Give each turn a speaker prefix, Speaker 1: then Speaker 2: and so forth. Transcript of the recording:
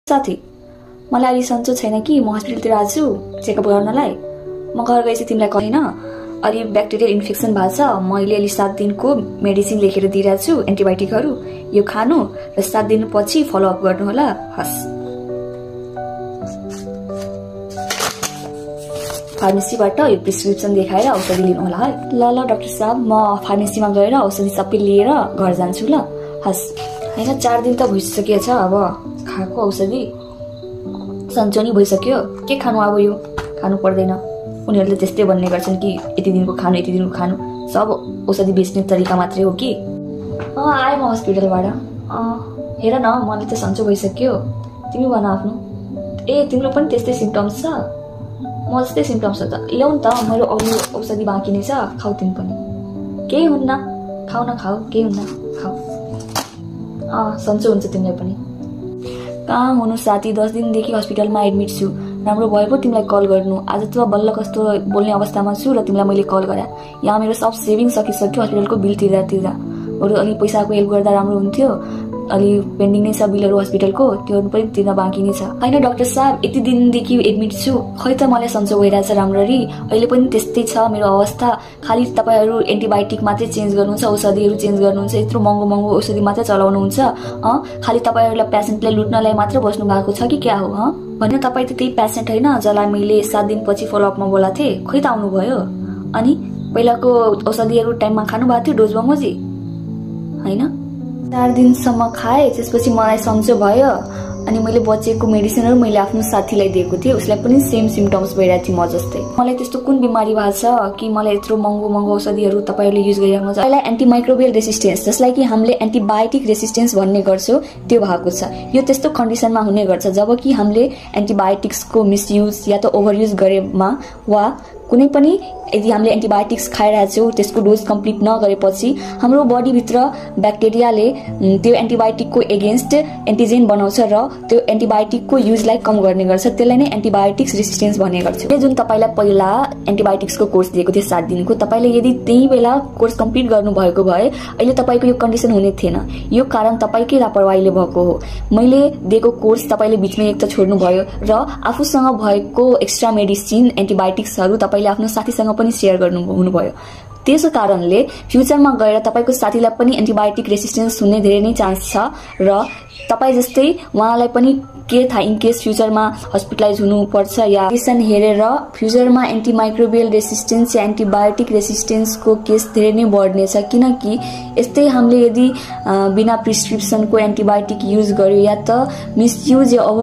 Speaker 1: साथी मलाई अलि सन्चो छैन कि म हस्पिटलतिर आछु चेकअप गर्नलाई। म घर गएपछि तिमीलाई कहिन अलि ब्याक्टेरियल इन्फेक्सन भएको छ। मैले अलि 7 दिनको मेडिसिन लेखेर दिइरहेको छु, एन्टिबायोटिकहरू। यो खानु र 7 दिनपछि फलोअप गर्नु होला। हस्, फार्मेसीबाट यो प्रिस्क्रिप्सन देखाएर औषधि लिनु होला है। ल डाक्टर साहब, म फार्मेसीमा गएर औषधि सबै लिएर घर जान्छु ल। हस्, हैन 4 दिन त भइसकेछ अब खाएको औषधि, सन्चो नि भइसक्यो। के खानु अब, यो खानु पर्दैन। उनीहरूले त्यस्तै भन्ने गर्छन् कि यति दिनको खानु यति दिनको खानु, सब औषधि बेच्ने तरिका मात्रै हो कि। आएँ म हस्पिटलबाट। हेर न, मलाई त सन्चो भइसक्यो। तिमी भन आफ्नो। ए तिम्रो पनि त्यस्तै सिम्पटम्स छ? म जस्तै सिम्पटम्स छ त? ल्याउ नि त, मेरो अरू औषधि बाँकी नै छ, खाऊ तिमी पनि। केही हुन्न, खाऊ न खाऊ, केही हुन्न, खाऊ। सन्चो हुन्छ तिमीलाई पनि। कहाँ हुनु साथी, 10 दिनदेखि हस्पिटलमा एडमिट छु। राम्रो भयो पो तिमीलाई कल गर्नु। आज त बल्ल कस्तो बोल्ने अवस्थामा छु र तिमीलाई मैले कल गरेँ। यहाँ मेरो सब सेभिङ सकिसक्यो हस्पिटलको बिल तिर्दा। अरू अलि पैसाको हेल्प गर्दा राम्रो हुन्थ्यो। अलि पेन्डिङ नै छ बिलहरू हस्पिटलको, त्यो पनि तिर्न बाँकी नै छ। होइन डाक्टर साहब, यति दिनदेखि एडमिट छु, खै त मलाई सन्चो भइरहेछ राम्ररी। अहिले पनि त्यस्तै छ मेरो अवस्था। खालि तपाईँहरू एन्टिबायोटिक मात्रै चेन्ज गर्नुहुन्छ, औषधिहरू चेन्ज गर्नुहुन्छ, यत्रो महँगो औषधि मात्रै चलाउनुहुन्छ। खालि तपाईँहरूलाई पेसेन्टलाई लुट्नलाई मात्र बस्नु भएको छ कि क्या हो? भने तपाईँ त त्यही पेसेन्ट होइन जसलाई मैले 7 दिनपछि फलोअपमा बोलाएको थिएँ, खै त आउनुभयो? अनि पहिलाको औषधिहरू टाइममा खानु भएको थियो, डोज बमोजी होइन? 4 दिनसम्म खाएँ, त्यसपछि मलाई सन्चो भयो। अनि मैले बचेको मेडिसिनहरू मैले आफ्नो साथीलाई दिएको थिएँ, उसलाई पनि सेम सिम्पटम्स भइरहेको थियो म जस्तै। मलाई त्यस्तो कुन बिमारी भएको छ कि मलाई यत्रो महँगो औषधिहरू तपाईँहरूले युज गरिराख्नु छ? पहिला एन्टिमाइक्रोबियल रेसिस्टेन्स, जसलाई कि हामीले एन्टिबायोटिक रेसिस्टेन्स भन्ने गर्छौँ, त्यो भएको छ। यो त्यस्तो कन्डिसनमा हुने गर्छ जब कि हामीले एन्टिबायोटिक्सको मिसयुज या त ओभरयुज गरेमा वा कुनै पनि यदि हामीले एन्टिबायोटिक्स खाइरहेको छौँ त्यसको डोज कम्प्लिट नगरेपछि हाम्रो बडीभित्र ब्याक्टेरियाले त्यो एन्टिबायोटिकको एगेन्स्ट एन्टिजेन बनाउँछ र त्यो एन्टिबायोटिकको युजलाई कम गर्ने गर्छ। त्यसलाई नै एन्टिबायोटिक्स रेसिस्टेन्स भन्ने गर्छ। जुन तपाईँलाई पहिला एन्टिबायोटिक्सको कोर्स दिएको थियो 7 दिनको, तपाईँले यदि त्यही बेला कोर्स कम्प्लिट गर्नुभएको भए अहिले तपाईँको यो कन्डिसन हुने थिएन। यो कारण तपाईँकै लापरवाहीले भएको हो। मैले दिएको कोर्स तपाईँले बिचमै एक त छोड्नुभयो र आफूसँग भएको एक्स्ट्रा मेडिसिन एन्टिबायोटिक्सहरू तपाईँले आफ्नो साथीसँग पनि सेयर गर्नु हुनुभयो। त्यसो कारणले फ्युचरमा गएर तपाईँको साथीलाई पनि एन्टिबायोटिक रेसिस्टेन्स हुने धेरै नै चान्स छ र तपाईँ जस्तै उहाँलाई पनि के थाहा इन केस फ्युचरमा हस्पिटलाइज हुनुपर्छ या केसन हेरेर फ्युचरमा एन्टिमाइक्रोबियल रेसिस्टेन्स या एन्टिबायोटिक रेसिस्टेन्सको केस धेरै नै बढ्नेछ। किनकि यस्तै हामीले यदि बिना प्रिस्क्रिप्सनको एन्टिबायोटिक युज गर्यो या त मिसयुज या